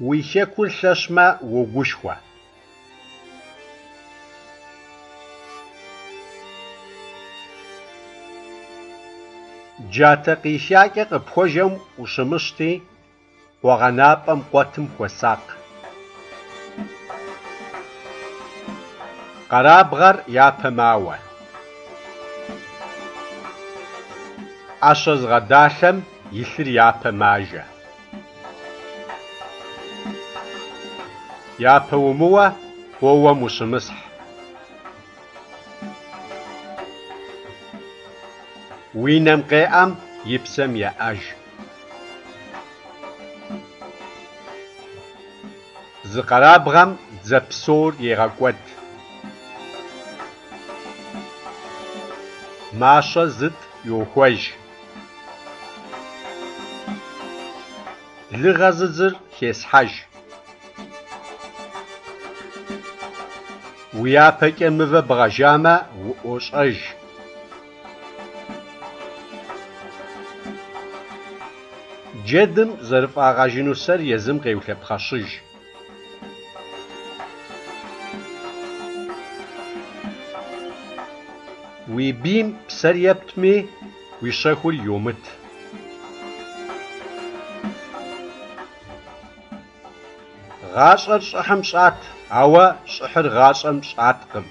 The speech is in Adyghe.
Уи хэкур лъэщмэ, уогушхуэ. Джатэ къихакӏэ къыпхуэжэм ущымыщти, къуэгъэнапӏэм къуэтым хуэсакъ. Къэрабгъэр япэ мауэ. Ӏэщэ зыгъэдалъэм и лъыр япэ мажэ. Япэ умыуэ, къоуэм ущымысхь. Уи нэм къеӏэм и псэм еӏэж. Зы къэрабгъэм дзэ псор егъэкӏуэд. Мащэ зытӏ йохуэж. Лыгъэ зыдзыр хесхьэж. Уи япэкӏэ мывэ бгъэжамэ, уӏуощӏэж. Джэдым зэрыфӏагъэжыну сэр езым къеулъэпхъэщыж. Уи бийм псэр ептми, уи щэхур йомыт. Гъащӏэр щӏыхьым щӏат, ауэ щӏыхьыр гъащӏэм щӏаткъым.